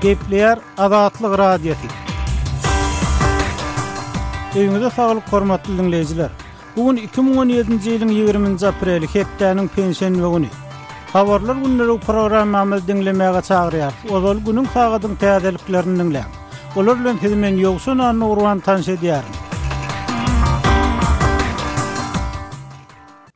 Gepleýär Azatlyk Radiosy. Öýüňize saglyk hormatly diňleýjiler. Bu gün 2017-nji ýylyň 20-nji apreli, hepdäniň penşenbe güni. Habarlar gündelik programmamyzy diňlemäge çagyrýarys. Ozal günüň sagadyň täzeliklerini diňläň. Olar bilen sizi men Ýowşan Annagurban tanyş edýärin.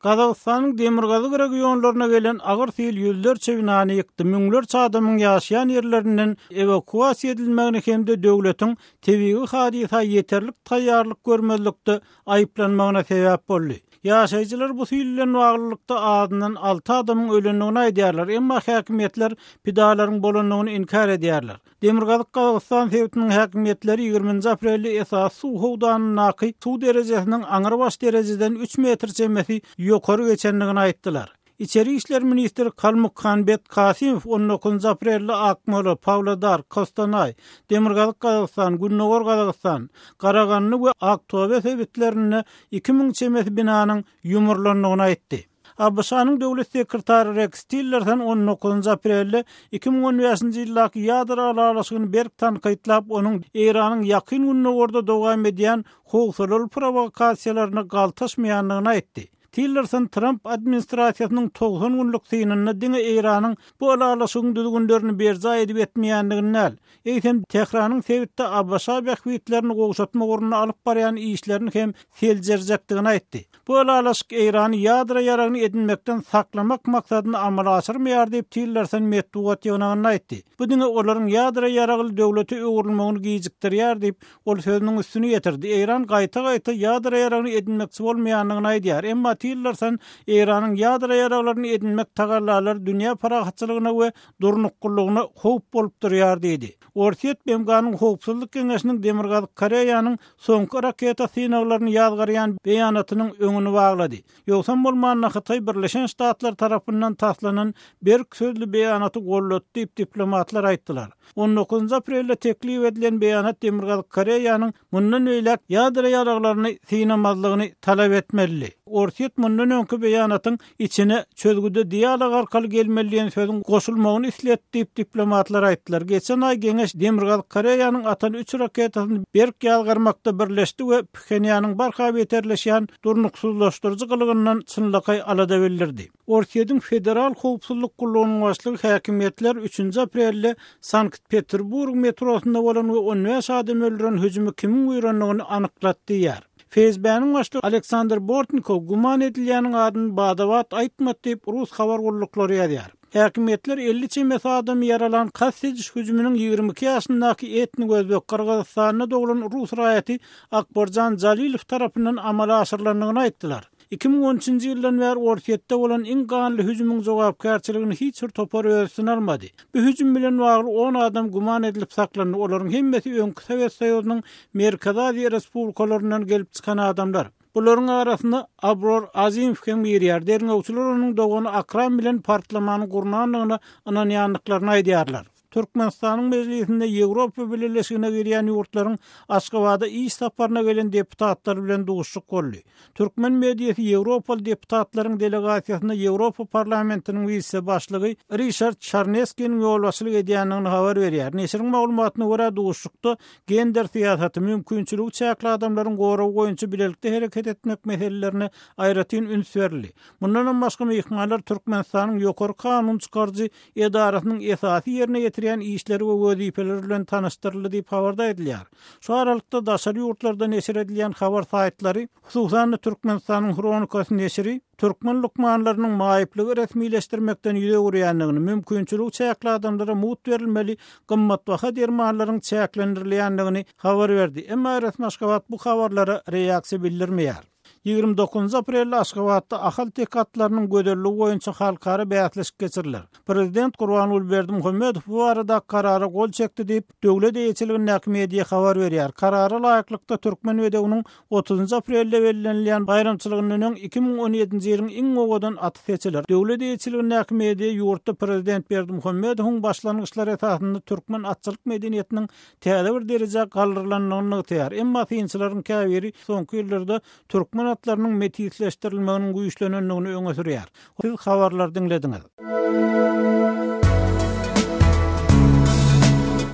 Gazagystanyň demirgazyk regionlaryna gelen agyr sil ýüzlerçe binany ýykdy, müňlerçe adamyň ýaşaýan ýerlerinden ewakuasiýa edilmegine hem-de döwletiň tebigy hadysa ýeterlik taýýarlyk görmezlikde aýyplanmagyna sebäp boldy. Ýaşaýjylar bu sil bilen baglylykda azyndan alty adamyň ölendigini aýdýarlar, emma häkimiýetler pidalaryň bolandygyny inkär edýärler. Demirgazyk Gazagystan sebitiniň häkimiýetleri ýigriminji aprelde esasy suw howdanyndaky suw derejesiniň aňrybaş derejeden üç metr çemesi ýokary geçendigini aýtdylar. Içeri işler ministri Kalmukhanbet Kasymow on dokuzynjy aprelde Akmola, Pawlodar, Kostanaý, Demirgazyk Gazagystan, Gündogar Gazagystan, Garagandy we Aktobe sebitlerinde 2000 çemesi binanyň ýumrulandygyny aýtdy. ABŞ-nyň döwlet sekretary Reks Tillerson on dokuzynjy aprelde 2015-nji ýyldaky ýadro ylalaşygyny berk tankytlap, onuň Eýranyň Ýakyn Gündogarda dowam edýän howsalaly prowokasiýalaryna galtaşmaýandygyny aýtdy. Tillerson Tramp administrasiýasynyň 90 günlük synynda diňe Eýranyň bu ylalaşygyň düzgünlerini berjaý edip etmeýändigini däl, eýsem Tähranyň sebitde ABŞ bähbitlerini gowşatmak ugrunda alyp barýan işlerini hem seljerjekdigini aýtdy. Bu ylalaşyk Eýrany ýadro ýaragyny edinmekden saklamak maksadyny amala aşyrmaýar diýip, Tillerson metbugat ýygnagynda aýtdy. Bu diňe olaryň ýadro ýaragly döwlete öwrülmegini gijikdirýär diýip, ol sözüniň üstüni ýetirdi. Eýran gaýta-gaýta ýadro ýaragyny edinmekçi bolmaýandygyny aýdýar. Emma Tillerson Eýranyň ýadro ýaraglaryny edinmek tagallalary dünýä parahatçylygyna we durnuklylygyna howp bolup durýar diýdi. Orsýet BMG-niň Howpsuzlyk Geňeşiniň Demirgazyk Koreýanyň soňky raketa synaglaryny ýazgarýan beýanatynyň öňüni baglady. Ýogsam bolmanda Hytaý Birleşen Ştatlar tarapyndan taslanan berk sözli beýanaty goldady diýip, diplomatlar aýtdylar. On dokuzynjy aprelde teklip edilen beýanat Demirgazyk Koreýanyň mundan beýläk ýadro ýaraglaryny synamazlygyny talap etmelidi. Orsýet mundan öňki beýanatyň içine çözgüde dialog arkaly gelmeli diýen sözüň goşulmagyny isledi diýip, diplomatlar aýtdylar. Geçen aý geňeş Demirgazyk Koreýanyň atan üç raketasyny berk ýazgarmakda birleşdi we Phenýanyň barha beterleşýän durnuksyzlaşdyryjy gylygyndan çynlakaý alada bildirdi. Orsýetiň Federal howpsuzlyk gullugynyň başlygy häkimiýetler üçünji aprelde Sankt-Peterburg metrosynda bolan we on bäş adam öldüren hüjümi kimiň buýrandygyny anyklady diýýär. FSB-niň başlygy Aleksandr Bortnikow güman edilýäniň adyny bada-bat aýtmady diýip, rus habar gulluklary ýazýar. Häkimiýetler 50 çemesi adamy ýaralan kast ediş hüjüminiň 22 ýaşyndaky etnik özbek, Gyrgyzystanda doglan rus raýaty Akbarjan Jalilow tarapyndan amala aşyrylandygyny aýtdylar. 2013-nji ýyldan bäri Orsýetde bolan iň ganly hüjümiň jogapkärçiligini hiç bir topar öz üstüne almady. Bu hüjüm bilen bagly on adam güman edilip saklandy, olaryň hemmesi öňki Sowet Soýuzynyň Merkezi Aziýa respublikalaryndan gelip çykan adamlar. Bularyň arasyna Abror Azimow hem girýär, derňewçiler onuň dogany Akram bilen partlamany gurnandygyna ynanýandyklaryny aýdýarlar. Türkmenistanyň Mejlisinde Ýewropa Bileleşigine girýän ýurtlaryň Aşgabada iş saparyna gelen deputatlary bilen duşuşyk boldy. Türkmen mediasy ýewropaly deputatlaryň delegasiýasyna Ýewropa Parlamentiniň wise-başlygy Rişard Çarneskiniň ýolbaşçylyk edýändigini habar berýär. Neşiriň maglumatyna görä, duşuşykda gender syýasaty, mümkinçiligi çäkli adamlaryň goragy boýunça bilelikde hereket etmek meselelerine aýratyn üns berildi. Mundanam başga myhmanlar Türkmenistanyň ýokary kanun çykaryjy edarasynyň esasy ýerine ýetirýän işleri we wezipeleri bilen tanyşdyryldy diýip habarda aýdylýar. Şu aralykda daşary ýurtlarda neşir edilýän habar saýtlary, hususan-da Türkmenistanyň Hronikasy neşiri türkmen lukmanlarynyň maýyplygy resmileşdirmekden ýüz öwürýändigini, mümkinçiligi çäkli adamlara mugt berilmeli gymmatbaha dermanlaryň çäklendirilýändigini habar berdi. Emma resmi Aşgabat bu habarlara reaksiýa bildirmeýär. 29 aprelde Aşgabatda ahalteke atlarynyň gözelligi boýunça halkara bäsleşik geçiriler. Prezident Gurbanguly Berdimuhamedow bu baradaky karara gol çekdi diýip, döwlet eýeçiligindäki media habar berýär. Karara laýyklykda, Türkmen bedewiniň 30 aprelde bellenilýän baýramçylygyndan öň 2017-nji ýylyň iň owadan aty seçiler. Döwlet eýeçiligindäki media ýurtda prezident Berdimuhamedowyň başlangyçlary esasynda türkmen atçylyk medeniýetiniň täze bir derejä galdyrylandygyny nygtaýar. Emma synçylaryň käbiri soňky ýyllarda türkmen atlarynyň metisleşdirilmeginiň güýçlenendigini öňe sürýär. Siz habarlary diňlediňiz.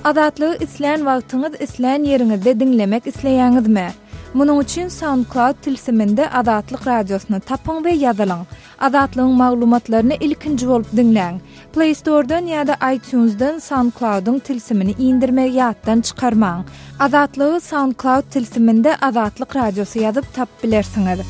Azatlygy islän wagtyňyz, islän ýeriňizde diňlemek isleýäňizmi? Munuň üçin SoundCloud tilsiminde Azatlyk Radiosyny tapyň we ýazylyň. Azatlygyň maglumatlaryny ilkinji bolup diňläň. Play Store-dan ýa-da iTunes-dan SoundCloud-yň tilsimini indirmegi ýatdan çykarmaň. Azatlygy SoundCloud tilsiminde Azatlyk Radiosy ýazyp tapyp bilersiňiz.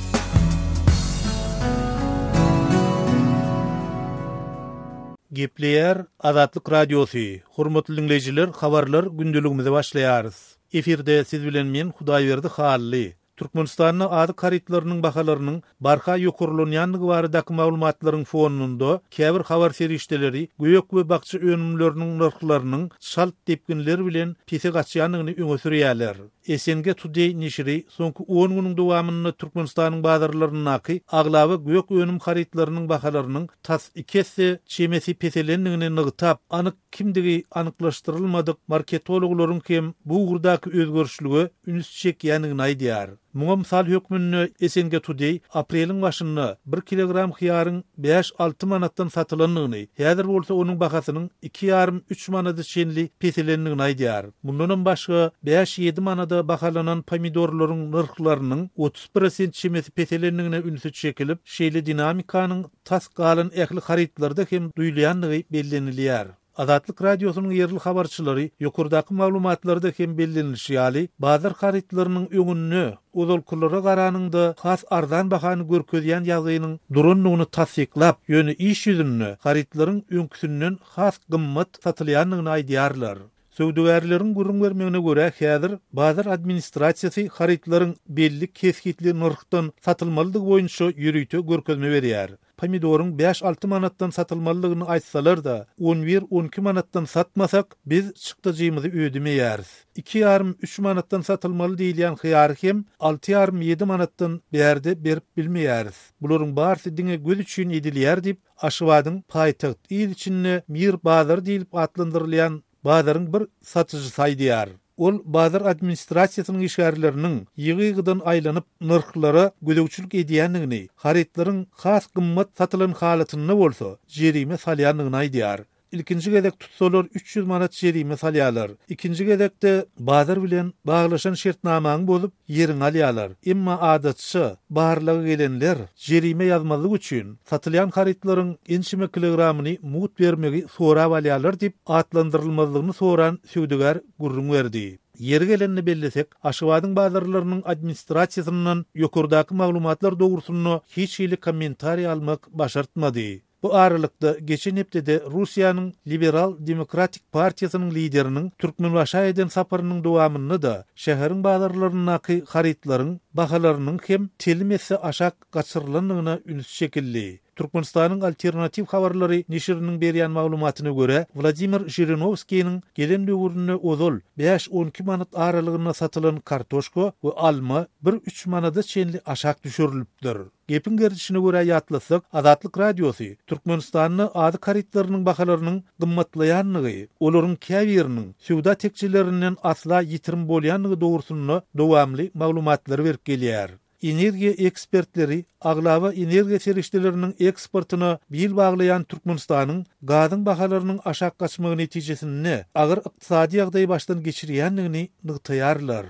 Gepleýär Azatlyk Radiosy, Hormatly diňleýjiler habarlar gündeligimize başlaýarys. Efirde siz bilen men Hudaýberdi Hally. Türkmenistanda azyk harytlarynyň bahalarynyň barha ýokarlanýandygy baradaky maglumatlaryň fonunda käbir habar serişdeleri gök we bakja önümleriniň nyrhlarynyň çalt depginler bilen pese gaçýandygyny öňe sürýärler. SNG Today neşiri soňky on günüň dowamynda Türkmenistanyň bazarlaryndaky aglaba gök önüm harytlarynyň bahalarynyň tas iki esse çemesi peselendigini nygtap, anyk kimdigi anyklaşdyrylmadyk marketologlaryň hem bu ugurdaky özgerişlige üns çekýändigini aýdýar. Muňa mysal hökmünde SNG Today apreliň başynda bir kilogram hyýaryň bäş-alty manatdan satylandygyny, häzir bolsa onuň bahasynyň iki ýarym-üç manada çenli peselendigini aýdýar. Mundanam başga, bäş-ýedi manada bahalanan pomidorlaryň nyrhlarynyň 30 prosent çemesi peselendigine ünsi çekilip, şeýle dinamikanyň tas galan ähli harytlarda hem duýulýandygy bellenilýär. Azatlyk Radiosynyň ýerli habarçylary ýokardaky maglumatlarda hem bellenilişi ýaly, bazar harytlarynyň öňünde ozalkylara garanyňda has arzan bahany görkezýän ýagdaýynyň durandygyny tassyklap, ýöne iş ýüzünde harytlaryň öňküsinden has gymmat satylýandygyny aýdýarlar. Söwdagärleriň gürrüň bermegine görä, häzir bazar administrasiýasy harytlaryň belli kesgitli nyrhdan satylmalydygy boýunça ýörite görkezme berýär. Pomidoryň bäş-alty manatdan satylmalydygyny aýtsalar-da, on bir-on iki manatdan satmasak, biz çykdajymyzy ödemeýäris. Iki ýarym-üç manatdan satylmaly diýilýän hyýary hem alty ýarym-ýedi manatdan bärde berip bilmeýäris. Bularyň barysy diňe göz üçin edilýär diýip, Aşgabadyň paýtagt il içinde Mir bazary diýlip atlandyrylýan bazaryň bir satyjysy aýdýar. Ol bazar administrasiýasynyň işgärleriniň ýygy-ýygydan aýlanyp nyrhlara gözegçilik edýändigini, harytlaryň has gymmat satylan halatynda bolsa, jerime salýandygyny aýdýar. Ilkinji gezek tutsalar 300 manat jerime salýarlar. Ikinji gezekde bazar bilen baglaşan şertnamaňy bozup, ýeriňi alýarlar. Emma adatça, barlaga gelenler jerime ýazmazlyk üçin, satylýan harytlaryň ençeme kilogramyny mugt bermegi sorap alýarlar diýip, atlandyrylmazlygyny soran söwdagär gürrüň berdi. Ýeri gelende bellesek, Aşgabadyň bazarlarynyň administrasiýasyndan ýokardaky maglumatlar dogrusynda hiç hili kommentariý almak başartmady. Bu aralykda, geçen hepdede Russiýanyň Liberal demokratik partiýasynyň lideriniň Türkmenbaşa eden saparynyň dowamynda-da şäheriň bazarlaryndaky harytlaryň bahalarynyň hem telim esse aşak gaçyrylandygyna üns çekildi. Türkmenistanyň Alternatiw habarlary neşiriniň berýän maglumatyna görä, Wladimir Žirinowskiniň gelen döwründe ozal bäş-on iki manat aralygynda satylan kartoşka we alma bir-üç manada çenli aşak düşürilipdir. Gepiň gerdişine görä ýatlatsak, Azatlyk Radiosy Türkmenistanda azyk harytlarynyň bahalarynyň gymmatlaýandygy, olaryň käbiriniň söwda tekjelerinden asla ýitirim bolýandygy dogrusynda dowamly maglumatlary berip gelýär. Energiýa ekspertleri aglaba energiýa serişdeleriniň eksportyna bil baglaýan Türkmenistanyň gazyň bahalarynyň aşak gaçmagy netijesinde agyr ykdysady ýagdaýy başdan geçirýändigini nygtaýarlar.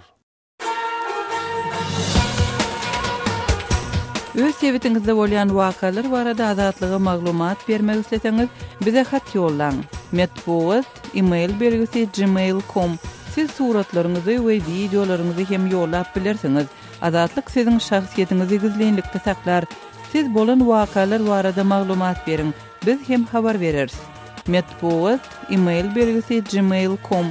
Öz sebitiňizde bolýan wakalar barada Azatlyga maglumat bermek isleseňiz, bize hat ýollaň. Metbugat, e-mail belgisi gmail com. Siz suratlaryňyzy we wideolaryňyzy hem ýollap bilersiňiz. Azatlyk siziň şahsyýetiňizi gizlinlikde saklar. Siz bolan wakalar barada maglumat beriň, biz hem habar bereris. Metbugat, e-mail belgisi gmail com.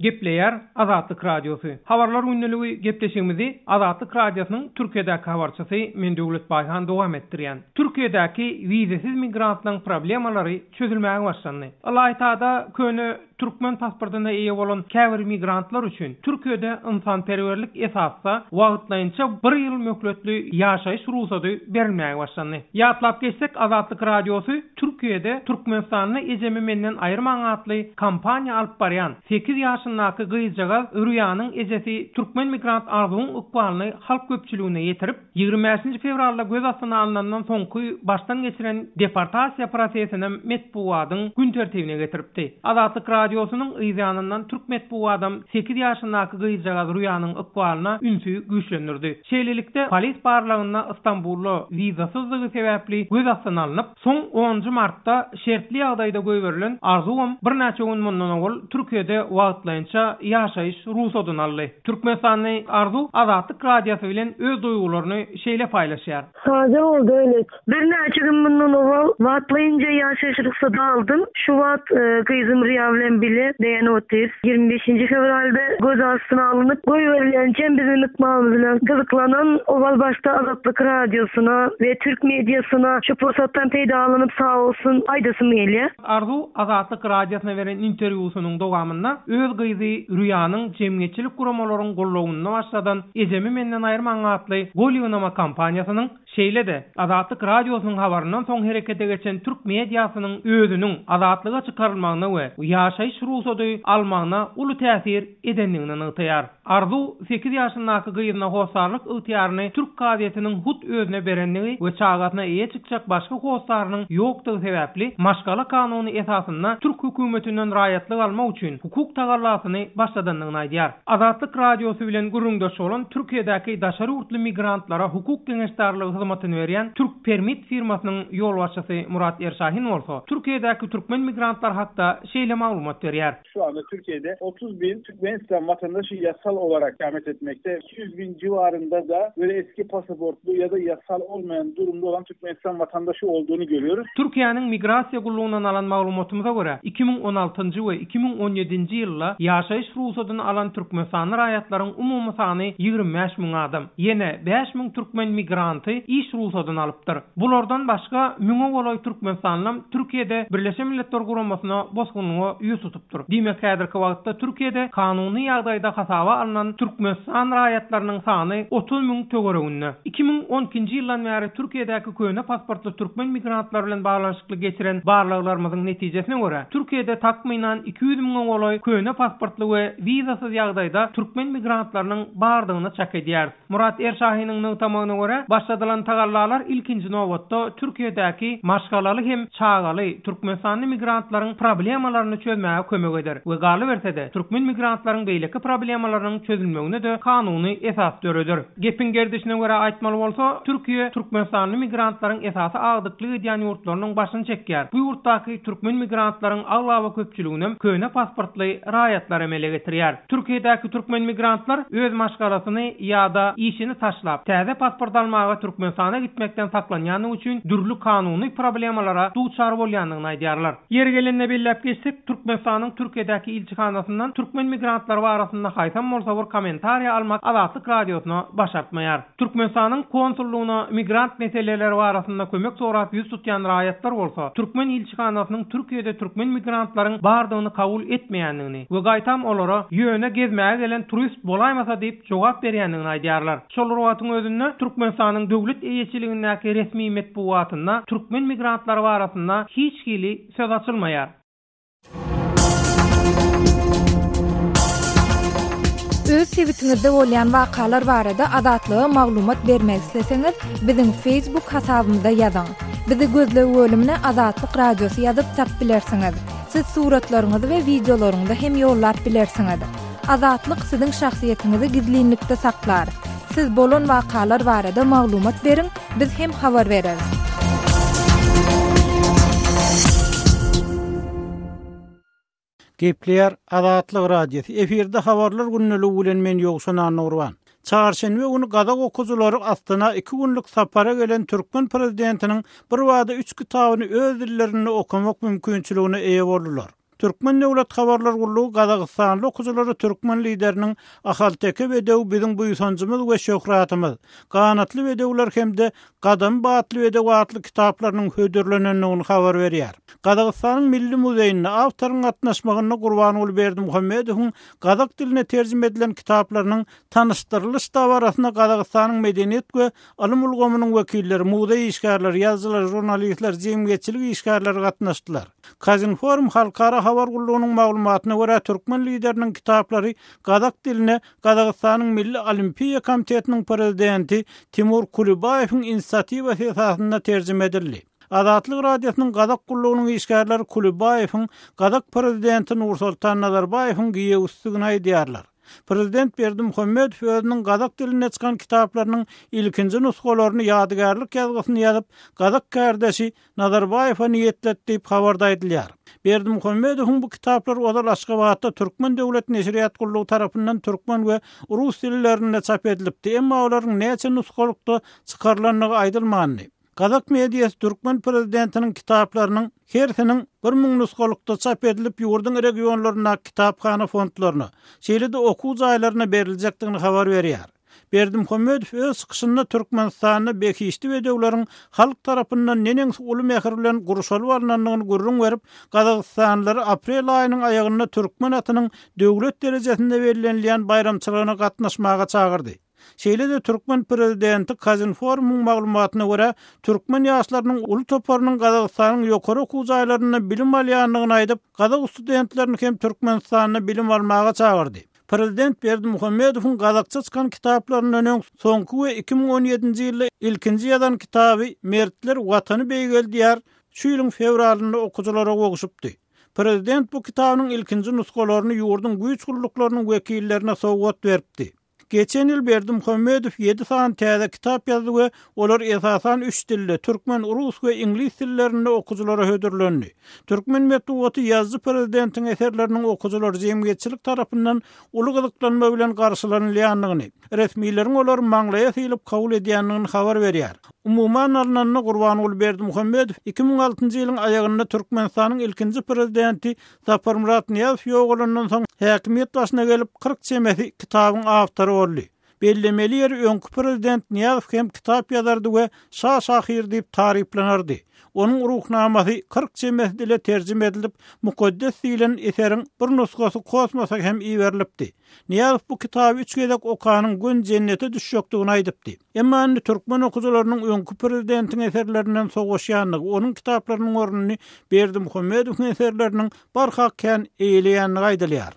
Gepleýär Azatlyk Radiosy. Habarlar gündeligi gepleşigimizi Azatlyk Radiosynyň Türkiýedäki habarçysy men Döwlet Baýhan dowam etdirýän. Türkiýedäki wizasiz migrantlaryň problemalary çözülmäge başlandy. Ylaýtada köne türkmen pasportyna eýe bolan käbir migrantlar üçin Türkiýede ynsanperwerlik esasda wagtlaýynça bir ýyl möhletli ýaşaýyş rugsady berilmäge başlandy. Ýatlap geçsek, Azatlyk Radiosy Türkiýede Türkmenistanda ejemi menden aýyrmaň atly kampaniýa alyp barýan sekiz ýaşly. ýaşyndaky gyzjagaz Rüýanyň ejesi türkmen migrant Arzuwyň ykbalyny halk köpçüligine ýetirip, 25-nji fewralda göz astyna alnandan soňky başdan geçiren deportasiýa prosesinem metbugadyň gün tertibine getiripdi. Azatlyk Radiosynyň yz ýanyndan türk metbugadam sekiz ýaşyndaky gyzjagaz Rüýanyň ykbalyna ünsi güýçlendirdi. Şeýlelikde, polis barlagynda Stambulda wizasyzdygy sebäpli göz astyna alnyp, soň onunjy martda şertli ýagdaýda goýberilen Arzuwam birnäçe gün mundan owal Türkiýede wagtlaýynça ýaşaýyş rugsadyny aldy. Türkmenistanly Arzuw Azatlyk Radiosy bilen öz duýgularyny şeýle paýlaşýar. Sada boldy öýlet. Birnäçe gün mundan owal wagtlaýynja ýaşaýyş rugsady aldym. Şu wagt gyzym Rüýa bilen bile beýan otyrys. 25-nji fewralda göz astyna alnyp goýberilençem biziň ykbalymyz bilen gyzyklanan owal başda Azatlyk Radiosyna we türk mediasyna şu pursatdan peýdalanyp sag bolsun aýdasym gelýär. Arzuw Azatlyk Radiosyna beren interwýusynyň dowamynda öz gyzy Rüýanyň jemgyýetçilik guramalaryň gollawynda başladan Ejemi menden aýyrmaň atly gol ýygnama kampaniýasynyň, şeýle-de, Azatlyk Radiosynyň habaryndan soň herekete geçen türk mediasynyň özüniň azatlyga çykarylmagyna we ýaşaýyş rugsady almagyna uly täsir edendigini nygtaýar. Arzuw sekiz ýaşyndaky gyzyna hossarlyk ygtyýaryny türk kazyýetiniň hut özüne berendigi we çagasyna eýe çykjak başga hossarynyň ýokdugy sebäpli maşgala kanuny esasynda türk hökümetinden raýatlyk almak üçin hukuk tagallasyny başladandygyny aýdýar. Azatlyk Radiosy bilen gürrüňdeş bolan Türkiýedäki daşary ýurtly migrantlara hukuk geňeşdarlygy hyzmatyny berýän Türk Permit firmasynyň ýolbaşçysy Murat Erşahin bolsa Türkiýedäki türkmen migrantlary hakda şeýle maglumat berýär. Şu anda Türkiye'de 30 bin Türkmenistan vatandaşı yasal olarak ikamet etmekte. 200 bin civarında da böyle eski pasaportlu ya da yasal olmayan durumda olan Türkmenistan vatandaşı olduğunu görüyoruz. Türkiýäniň Migrasiýa gullugyndan alan maglumatymyza görä, 2016-njy we 2017-nji ýylda ýaşaýyş rugsadyny alan türkmenistanly raýatlaryň umumy sany 25 müň adam. Ýene 5 müň türkmen migranty iş rugsadyny alypdyr. Bulardan başga müňe golaý türkmenistanlym Türkiýede Birleşen Milletler Guramasyna bosgunlyga ýüz tutupdyr. Diýmek, häzirki wagtda Türkiýede kanuny ýagdaýda hasaba alnan Türkmenistan raýatlarynyň sany 30 müň töwereginde. 2012-nji ýyldan bäri Türkiýedäki köne pasportly türkmen migrantlary bilen baglanyşykly geçiren barlaglarymyzyň netijesine görä, Türkiýede takmynan 200 müňe golaý köne pasportly we wizasyz ýagdaýda türkmen migrantlarynyň bardygyny çak edýäris. Murat Erşahiniň nygtamagyna görä, başladylan tagallalar ilkinji nobatda Türkiýedäki maşgalaly hem çagaly türkmenistanly migrantlaryň problemalaryny çözmäge kömek eder we galyberse-de, türkmen migrantlaryň beýleki problemalarynyň çözülmegine-de kanuny esas döreder. Gepiň gerdişine görä aýtmaly bolsa, Türkiýe türkmenistanly migrantlaryň esasy agdyklyk edýän ýurtlarynyň başyny çekýär. Bu ýurtdaky türkmen migrantlaryň aglaba köpçüliginem köne pasportly raýatlar emele getirýär. Türkiýedäki türkmen migrantlar öz maşgalasyny ýa-da işini taşlap, täze pasport almaga Türkmenistana gitmekden saklanýandygy üçin dürli kanuny problemalara duçar bolýandygyny aýdýarlar. Ýeri gelende belläp geçsek, Türkmenistanyň Türkiýedäki ilçihanasyndan türkmen migrantlary barasynda haýsam bolsa bir kommentariýa almak Azatlyk Radiosyna başartmaýar. Türkmenistanyň konsullygyna migrant meseleleri barasynda kömek sorap ýüz tutýan raýatlar bolsa, türkmen ilçihanasynyň Türkiýede türkmen migrantlaryň bardygyny kabul etmeýändigini we gaýtam olara ýöne gezmäge gelen turist bolaýmasa diýip jogap berýändigini aýdýarlar. Şol bir wagtyň özünde, Türkmenistanyň döwlet eýeçiligindäki resmi metbugatynda türkmen migrantlary barasynda hiç hili söz açylmaýar. Öz sebitiňizde bolýan wakalar barada Azatlyga maglumat bermek isleseňiz, biziň Facebook hasabymyza ýazyň. Bizi gözleg bölümine Azatlyk Radiosy ýazyp tap bilersiňiz. Siz suratlaryňyzy we wideolaryňyzy hem ýollap bilersiňiz. Azatlyk siziň şahsyýetiňizi gizlinlikde saklar. Siz bolan wakalar barada maglumat beriň, biz hem habar bereris. Gepleýär Azatlyk Radiosy. Efirde habarlar gündeligi bilen men Ýowşan Annagurban. Çarşenbe güni gazak okyjylary Astana iki günlük sapara gelen türkmen prezidentiniň birbada üç kitabyny öz dillerinde okamak mümkinçiligine eýe boldular. Türkmen döwlet habarlar gullugy gazagystanly okyjylara türkmen Lideriniň Ahalteke bedewi biziň buýsanjymyz we şöhratymyz, Ganatly bedewler hem-de Gadamy batly bedew atly kitaplarynyň hödürlenendigini habar berýär. Gazagystanyň Milli muzeýinde awtoryň gatnaşmagynda Gurbanguly Berdimuhamedowyň gazak diline terjime edilen kitaplarynyň tanyşdyrylyş dabarasyna Gazagystanyň medeniýet we ylym ulgamynyň wekilleri, muzeý işgärleri, ýazyjylar, žurnalistler, jemgyýetçilik işgärleri gatnaşdylar. Kazinform halkara. habar gullugynyň maglumatyna görä, türkmen Lideriniň kitaplary gazak diline Gazagystanyň Milli Olimpiýa komitetiniň prezidenti Timur Kulibaýewiň inisiatiwasy esasynda terjime edildi. Azatlyk Radiosynyň Gazak gullugynyň işgärleri Kulibaýewiň gazak prezidenti Nursoltan Nazarbaýewiň giýewisidigini aýdýarlar. Prezident Berdimuhamedow özüniň gazak dilinde çykan kitaplarynyň ilkinji nusgalaryny ýadygärlik ýazgysyny ýazyp, gazak kärdeşi Nazarbaýewe niýetledi diýip, habarda aýdylýar. Berdimuhamedowyň bu kitaplary ozal Aşgabatda Türkmen döwlet neşirýat gullugy tarapyndan türkmen we rus dillerinde çap edilipdi, emma olaryň näçe nusgalykda çykarylandygy aýdylmandy. Gazak mediasy türkmen prezidentiniň kitaplarynyň hersiniň 1000 nusgalykda çap edilip, ýurduň regionlaryndaky kitaphana fondlaryna, şeýle-de okuw jaýlaryna beriljekdigini habar berýär. Berdimuhamedow öz çykyşynda Türkmenistanda behişdi bedewleriň halk tarapyndan neneňsi uly mähir bilen gurşalyp alnandygyny gürrüň berip, gazagystanlylary aprel aýynyň aýagynda türkmen atynyň döwlet derejesinde bellenilýän baýramçylygyna gatnaşmaga çagyrdy. Şeýle-de türkmen prezidenti Kazinformyň maglumatyna görä, türkmen ýaşlarynyň uly toparynyň Gazagystanyň ýokary okuw jaýlarynda bilim alýandygyny aýdyp, gazak studentlerini hem Türkmenistanda bilim almaga çagyrdy. Prezident Berdimuhamedowyň gazakça çykan kitaplaryndan öň soňky we 2017-nji ýylda ilkinji ýazan kitaby Mertler Watany beýgeldýär şu ýylyň fewralynda okyjylara gowşupdy. Prezident bu kitabynyň ilkinji nusgalaryny ýurduň güýç gulluklarynyň wekillerine sowgat beripdi. Geçen ýyl Berdimuhamedow ýedi sany täze kitap ýazdy we olar esasan üç dilde, türkmen, rus we iňlis dillerinde okyjylara hödürlendi. Türkmen metbugaty ýazyjy prezidentiň eserleriniň okyjylar jemgyýetçilik tarapyndan uly gyzyklanma bilen garşylanylýandygyny, resmileriň olary maňlaýa sylyp kabul edýändigini habar berýär. Umuman alnanda, Gurbanguly Berdimuhamedow 2006-njy ýylyň aýagynda Türkmenistanyň ilkinji prezidenti Saparmyrat Nyýazow ýogalandan soň häkimiýet başyna gelip, 40 çemesi kitabyň awtory boldy. Bellemeli ýeri, öňki prezident Nyýazow hem kitap ýazardy we şa şahyry diýip taryplanardy. Onuň Ruhnamasy 40 çemesi dile terjime edilip, mukaddes diýlen eseriň bir nusgasy kosmosa hem iberilipdi. Nyýazow bu kitaby üç gezek okanyň göni jennete düşjekdigini aýdypdy. Emma indi türkmen okyjylarynyň öňki prezidentiň eserlerinden sowaşýandygy, onuň kitaplarynyň ornuny Berdimuhamedowyň eserleriniň barha kän eýeleýändigi aýdylýar.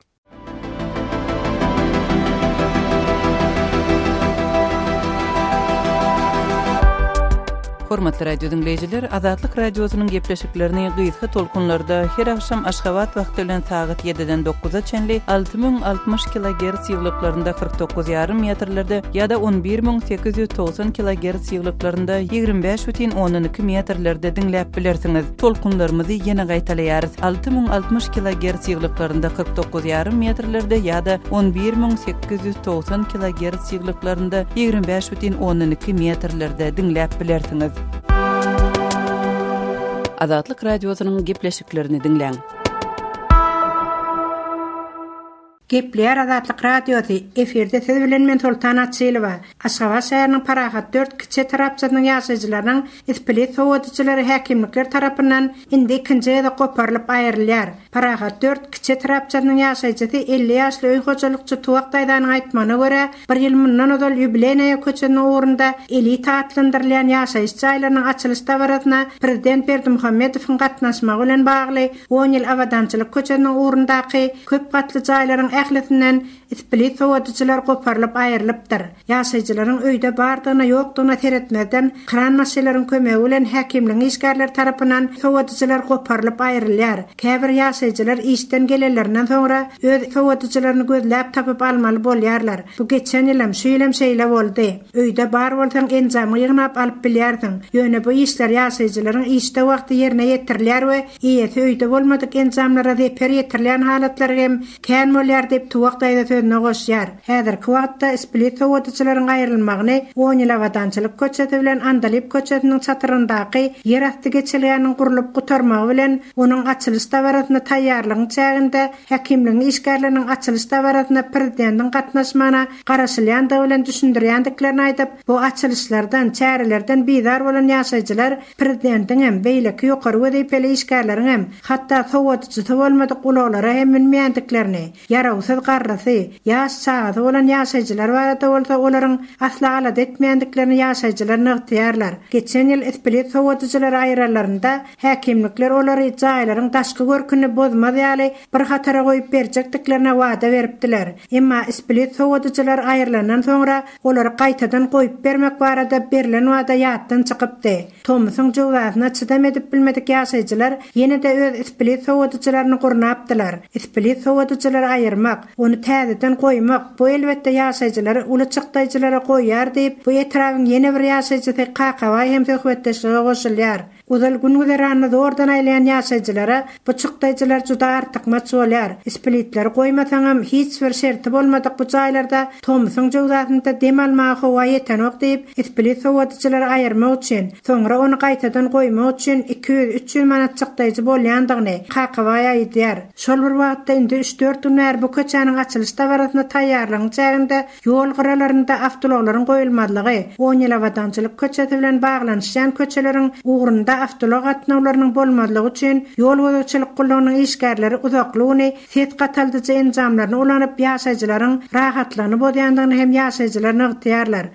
Hormatly radio diňleýjiler, Azatlyk Radiosynyň gepleşiklerini gysga tolkunlarda her agşam Aşgabat wagty bilen sagat ýediden dokuza çenli 6060 kilogerts ýygylyklarynda 49 ýarym metrlerde ýa-da 11890 kilogerts ýygylyklarynda 25 bütin ondan iki metrlerde diňläp bilersiňiz. Tolkunlarymyzy ýene gaýtalaýarys, 6060 kilogerts ýygylyklarynda 49 ýarym metrlerde ýa-da 11890 kilogerts ýygylyklarynda 25 bütin ondan iki metrlerde diňläp bilersiňiz. Azatlyk Radiosynyň gepleşiklerini diňläň. Gepleýär Azatlyk Radiosy, efirde siz bilen men Soltan Açylowa. Aşgabat şäheriniň Parahat dört kiçi etrapçasynyň ýaşaýjylarynyň isplit sowadyjylary häkimlikler tarapyndan indi ikinji gezek goparylyp aýrylýar. Parahat dört kiçi etrapçasynyň ýaşaýjysy 50 ýaşly öý hojalykçy Tuwak daýzanyň aýtmagyna görä, bir ýyl mundan ozal Ýubileýnaýa köçesiniň ugrunda Elita atlandyrylýan ýaşaýyş jaýlarynyň açylyş dabarasyna prezident Berdimuhamedowyň gatnaşmagy bilen bagly on ýyl Abadançylyk köçesiniň ugrundaky köp gatly jaýlaryň ählisinden Split sowadyjylar goparylyp aýrylypdyr. Ýaşaýjylaryň öýde bardygyna-ýokdugyna seretmezden, kran maşynlaryň kömegi bilen häkimligiň işgärleri tarapyndan sowadyjylar goparylyp aýrylýar. Käbir ýaşaýjylar işden gelenlerinden soňra öz sowadyjylaryny gözläp tapyp almaly bolýarlar. Bu geçen ýylam, şu ýylam şeýle boldy. Öýde bar bolsaň enjamyňy ýygnap alyp bilýärsiň. Ýöne bu işler ýaşaýjylaryň işde wagty ýerine ýetirilýär we eýesi öýde bolmadyk enjamlara zeper ýetirilýän halatlary hem Kän bolýar diýip, Tuwak daýza sözüne goşýar. Häzirki wagtda split sowadyjylaryň aýrylmagyny on ýyl Abadançylyk köçesi bilen Andalyp köçesiniň çatrygyndaky ýerasty geçelgäniň gurlup gutarmagy bilen onuň açylyş dabarasyna taýýarlygyň çäginde häkimligiň işgärleriniň açylyş dabarasyna prezidentiň gatnaşmagyna garaşylýandygy bilen düşündirýändiklerini aýdyp, bu açylyşlardan, çärelerden bizar bolan ýaşaýjylar Prezidentiňem, beýleki ýokary wezipeli işgärleriňem, hatda sowadyjysy bolmadyk ulaglara hem münmeýändiklerini, ýarawsyz. Garawsyz garrysy, ýaş çagasy bolan ýaşaýjylar barada bolsa olaryň asla alada etmeýändiklerini ýaşaýjylar nygtaýarlar. Geçen ýyl split sowadyjylary aýyranlarynda häkimlikler olary jaýlaryň daşky görküni bozmaz ýaly bir hatara goýup berjekdiklerine wada beripdiler. Emma split sowadyjylar aýrylandan soňra olary gaýtadan goýup bermek barada berlen wada ýatdan çykypdy. Tomusyň jöwzasyna çydam edip bilmedik ýaşaýjylar ýene-de öz split sowadyjylaryny gurnapdylar. Split sowadyjylary aýyrmak, ony täzeden goýmak, bu elbetde ýaşaýjylary uly çykdaýjylara goýýar diýip, bu etrabyň ýene bir ýaşaýjysy Kakabaý hem söhbetdeşlige goşulýar. Ozal gün-güzeranyny zordan aýlaýan ýaşaýjylara bu çykdaýjylar juda artykmaç bolýar. Splitleri goýmasaňam, hiç bir şerti bolmadyk bu jaýlarda tomsuň jöwzasynda dem almaga howa ýetenok diýip, split sowadyjylary aýyrmak üçin, soňra ony gaýtadan goýmak üçin 200, 300 manat çykdaýjy bolýandygyny Kakabaý aýdýar. Şol bir wagtda indi üç-dört gün bäri bu köçäniň açylyş dabarasyna taýýarlygyň çäginde Ýol gyralarynda awtoulaglaryň goýulmazlygy, Onýylabadançylyk köçesi bilen baglanyşýan köçeleriň ugrunda awtoulag gatnawlarynyň bolmazlygy üçin ýol gözegçilik gullugynyň işgärleri uzakly güni ses gataldyjy enjamlaryny ulanyp ýaşaýjylaryň rahatlygyny bozýandygyny hem ýaşaýjylar nygtaýarlar.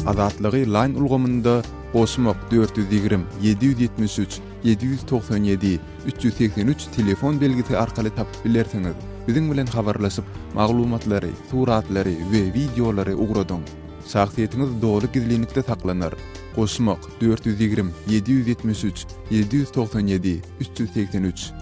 Azatlygy Line ulgamynda goşmak 420 773 797 383 telefon belgisi arkaly tapyp bilersiňiz. Biziň bilen habarlaşyp, maglumatlary, suratlary we wideolary ugradyň. Şahsyýetiňiz doly gizlinlikde saklanar. Goşmak, 420 773 797 383.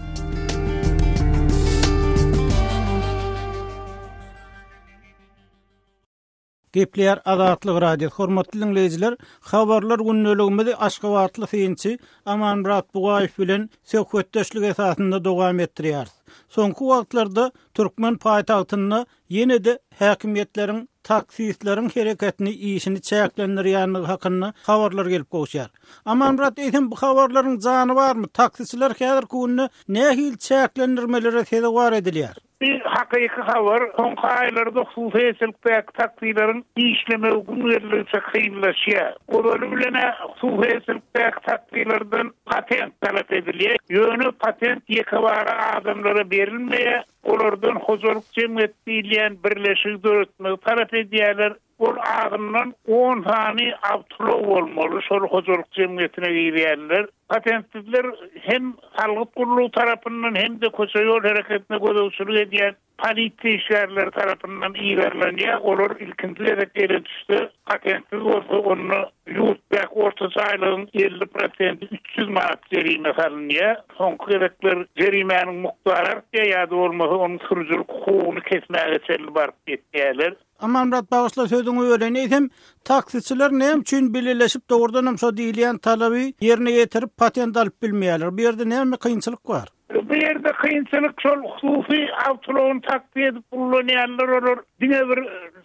Gepleýär Azatlyk Radiosy. Hormatly diňleýjiler, Habarlar gündeligimizi aşgabatly synçy Amanmyrat Bugaýew bilen söhbetdeşlik esasynda dowam etdirýäris. Soňky wagtlarda türkmen paýtagtynda ýene-de häkimiýetleriň taksistleriň hereketini, işini çäklendirýändigi hakynda habarlar gelip gowuşýar. Amanmyrat, eýsem bu habarlaryň jany barmy? Taksiçiler häzirki günde nähili çäklendirmelere sezewar edilýär? Bu hakyky habar, soňky aýlarda hususy eýeçilikdäki taksileriň işlemegi gün geldigiçe kynlaşýar. Ozaly bilen-ä hususy eýeçilikdäki taksilerden patent talap edilýär. Ýöne patent ýekebara adamlara berilmeýär. Olardan hojalyk jemgyýeti diýilýän birleşigi döretmegi talap edýärler. Ol azyndan on sany awtoulag bolmaly şol hojalyk jemgyýetine girýänler. Patentsizler hem salgyt gullugy tarapyndan hem-de köçe-ýol hereketine gözegçilik edýän polisiýa işgärleri tarapyndan yzarlanýar. Olar ilkinji gezek ele düşse, patentsiz bolsa, onda ýurtdaky ortaça aýlygyň 50 prosenti 300 manat jerime salynýar. Soňky gezekler jerimäniň mukdary artýar ýa-da bolmasa onuň sürüjilik hukugyny kesmäge çenli baryp ýetýärler. Amanmyrat bagyşla sözüňi böleýin eýsem taksiçiler näme üçin bileleşip dogrudanam şo diýilýän talaby ýerine ýetirip patent alyp bilmeýärler bu ýerde näme kynçylyk bar? Bu ýerde kynçylyk şol hususy awtoulagyny taksi edip ullanýanlar olar diňe bir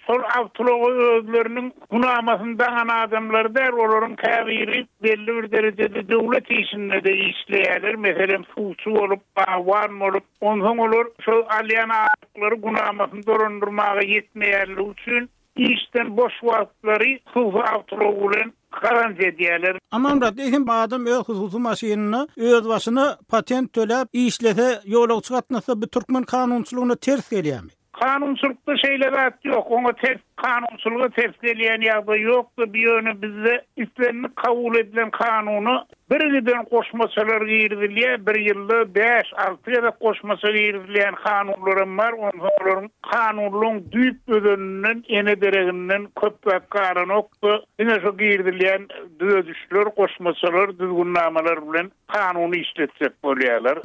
şol awtoulaga özleriniň günamasyny daňan adamlar däl olaryň käbiri belli bir derejede döwlet işinde-de işleýärler meselem suwçy bolup bagban bolup Onsoň olar şol alýan aýlyklary günamasyny dolandyrmaga ýetmeýänligi üçin işden boş wagtlary hususy awtoulag bilen gazanç edýärler. Amanmyrat, eýsem adam öz hususy maşynynda özbaşyna patent töläp işlese, ýolagçy gatnatsa bu türkmen kanunçylygyna ters gelýärmi? Kanunçylykda şeýle zat ýok. Oňa ters, kanunçylyga ters gelýän ýagdaý ýokdy. Bu ýöne bizde islendik kabul edilen kanuna birgiden goşmaçalar girizilýär. Bir ýylda bäş, alty gezek goşmaça girizilýän kanunlaram bar. Onsoň olaryň kanunlaryň düýp özeninden, ene dereginden köp zat galanok-da, diňe şo girizilýän düzedişler, goşmaçalar, düzgünnamalar bilen kanuny işletjek bolýarlar.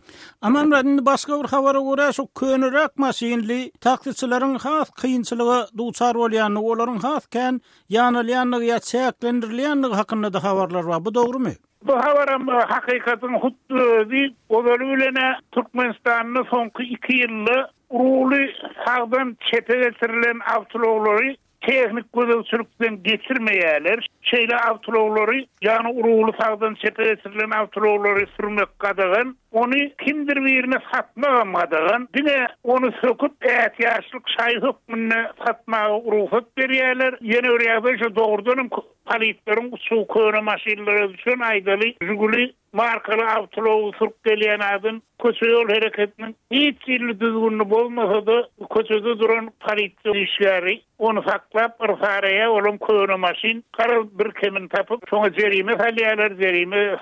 Amanmyrat indi başga bir habara görä şu köneräk maşynly taksiçileriň has kynçylyga duçar bolýandygy, olaryň has kän ýanalýandygy ýa çäklendirilýändigi hakynda-da habarlar bar. Bu dogrumy? Bu habaram hakykatyň hut özi. Ozaly bilen-ä Türkmenistanda soňky iki ýylda ruly sagdan çepe geçirilen awtoulaglary Tehnik gözegçilikden geçirmeýärler. Şeýle awtoulaglary, ýagny ruly sagdan çepe geçirilen awtoulaglary sürmek gadagan. Ony kimdir birine satmagam gadagan. Diňe ony söküp, ätiýaçlyk şaý hökmünde satmaga rugsat berýärler. Ýene bir ýagdaý şu, dogrudanam polisleriň uçugy köne maşynlara düşen, aýdaly, Žiguli markaly awtoulagy sürüp gelýän adam köçe-ýol hereketiniň hiç hili düzgünini bozmasa-da, köçede duran polisiýa işgäri ony saklap, yrsaraýar, olam köne maşyn, garaz, bir kemini tapyp, şoňa jerime salýarlar, jerime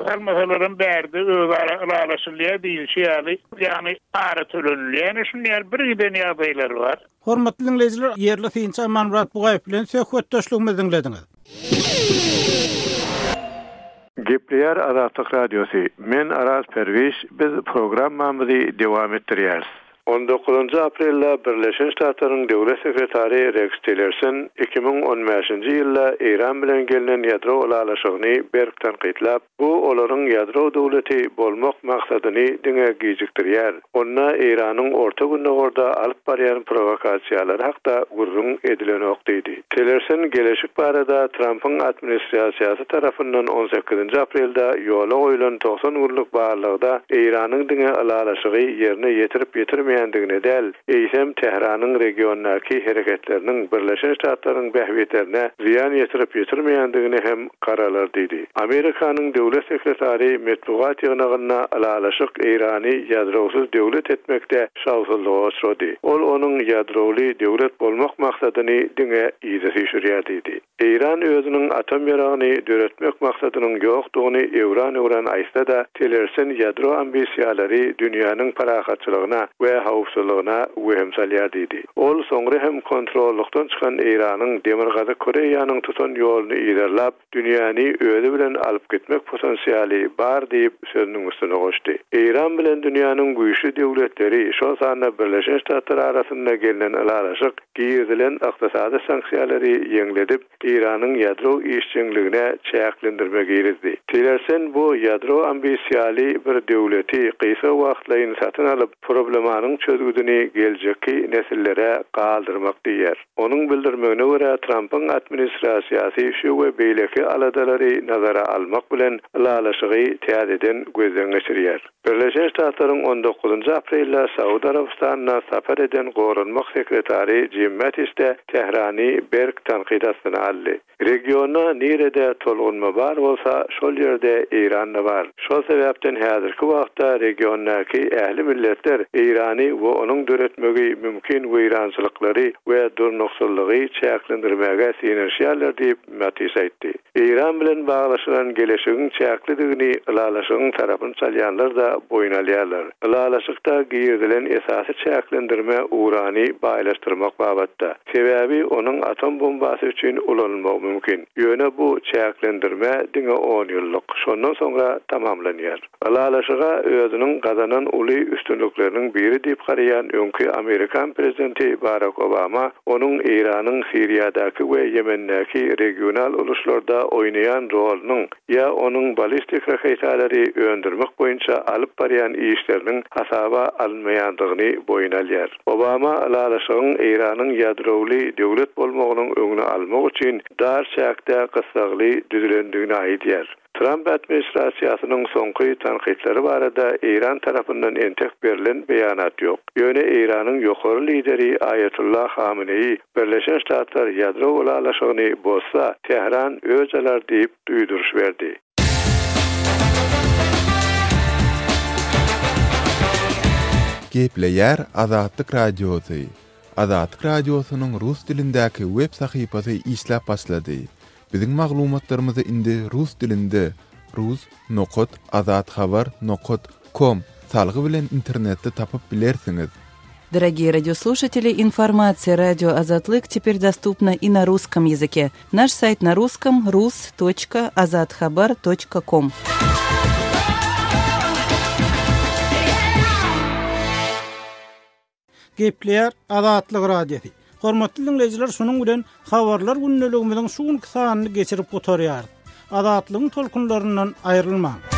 salmasalaram bärde özara ylalaşylýar diýlişi ýaly, ýagny para tölenilýär. Ýöne şunuň ýaly birgiden ýagdaýlar bar. Hormatly diňleýjiler, ýerli synçy Amanmyrat Bugaýew bilen söhbetdeşligimizi diňlediňiz. Gepleýär Azatlyk Radiosy, Men Araz Perwiş, biz programmamyzy dowam etdirýäris. On dokuzynjy aprelde Birleşen Ştatlaryň Döwlet sekretary Reks Tillerson 2015-nji ýylda Eýran bilen gelnen ýadro ylalaşygyny berk tankytlap, Bu olaryň ýadro döwleti bolmak maksadyny diňe gijikdirýär. Onda Eýranyň Orta Gündogarda alyp barýan prowokasiýalary hakda gürrüň edilenok diýdi. Tillerson geleşik barada Trampyň administrasiýasy tarapyndan on sekizinji aprelde ýola goýlan 90 günlük barlagda Eýranyň diňe ylalaşygy ýerine ýetirip-ýetirmeýändigine däl, eýsem Tähranyň regiondaky hereketleriniň Birleşen Ştatlaryň bähbitlerine zyýan ýetirip-ýetirmeýändigine hem garalar diýdi. Amerikanyň döwlet sekretary metbugat ýygnagynda ylalaşyk Eýrany ýadrowsyz döwlet etmekde şowsuzlyga uçrady. Ol onuň ýadrowly döwlet bolmak maksadyny diňe yza süýşürýär diýdi. Eýran özüniň atom ýaragyny döretmek maksadynyň ýokdugyny öwran-öwran aýtsa-da, Tillerson ýadro ambisiýalary dünýäniň parahatçylygyna we howpsuzlygyna wehim salýar diýdi. Ol soňra hem kontrollykdan çykan Eýranyň Demirgazyk Koreýanyň tutan ýoluny yzarlap, dünýäni özi bilen alyp gitmek potensialy bar diýip, sözüniň üstüne goşdy. Eýran bilen dünýäniň güýçli döwletleri, şol sanda Birleşen Ştatlar arasynda gelnen ylalaşyk Girizilen ykdysady sanksiýalary ýeňledip, Eýranyň ýadro işjeňligine çäklendirme girizdi. Tillerson bu ýadro ambisiýaly bir döwleti gysga wagtlaýyn satyn alyp, problemanyň çözgüdini geljekki nesillere galdyrmak diýýär. Onuň bildirmegine görä, Trampyň administrasiýasy şu we beýleki aladalary nazara almak bilen, ylalaşygy täzeden gözden geçirýär. Birleşen Ştatlaryň on dokuzynjy aprelde Saud Arabystanyna sapar eden goranmak sekretary Jim Mattis-de Tährany berk tankyt astyna aldy. Regionda nirede tolgunma bar bolsa, şol ýerde Eýran-da bar. Şol sebäpden häzirki wagtda regiondaky ähli milletler Eýrany we onuň döretmegi mümkin weýrançylyklary we durnuksyzlygy çäklendirmäge synanyşýarlar diýip, Mattis aýtdy. Eýran bilen baglaşylan geleşigiň çäklidigini ylalaşygyň tarapyny çalýanlar-da boýun alýarlar. Ylalaşykda girizilen esasy çäklendirme urany baýlaşdyrmak babatda. Sebäbi onuň atom bombasy üçin ulanylmagy mümkin. Ýöne bu çäklendirme diňe on ýyllyk, şondan soňra tamamlanýar. Ylalaşyga özüniň gazanan uly üstünlikleriniň biri diýip garaýan öňki amerikan prezidenti Barak Obama onuň Eýranyň Siriýadaky we Ýemendäki regional uruşlarda oýnaýan rolunyň ýa onuň ballistik raketalary öndürmek boýunça alyp barýan işleriniň hasaba alynmaýandygyny boýun alýar. Obama ylalaşygyň Eýranyň ýadrowly döwlet bolmagynyň öňüni almak üçin dar çäkde gyssagly düzülendigini aýdýar. Tramp administrasiýasynyň soňky tankytlary barada Eýran tarapyndan entek berlen beýanat ýok. Ýöne Eýranyň ýokary lideri Aýatullah Hameneýi Birleşen Ştatlar ýadro ylalaşygyny bozsa, Tähran öç alar diýip duýduryş berdi. Gepleýär Azatlyk Radiosy, Azatlyk Radiosynyň rus dilindäki web sahypasy işläp başlady. Biziň maglumatlarymyzy indi rus dilinde rus nokat azathabar nokat kom salgy bilen internetde tapyp bilersiňiz. Дорогие радиослушатели, информация радио Азатлык теперь доступна и на русском языке. Наш сайт на русском rus.azathabar.com. Gepleýär Azatlyk Radiosy. Hormatly diňleýjiler, şunuň bilen Habarlar gündeligimiziň şu günki sanyny geçirip gutarýarys. Azatlygyň tolkunlaryndan aýrylmaň!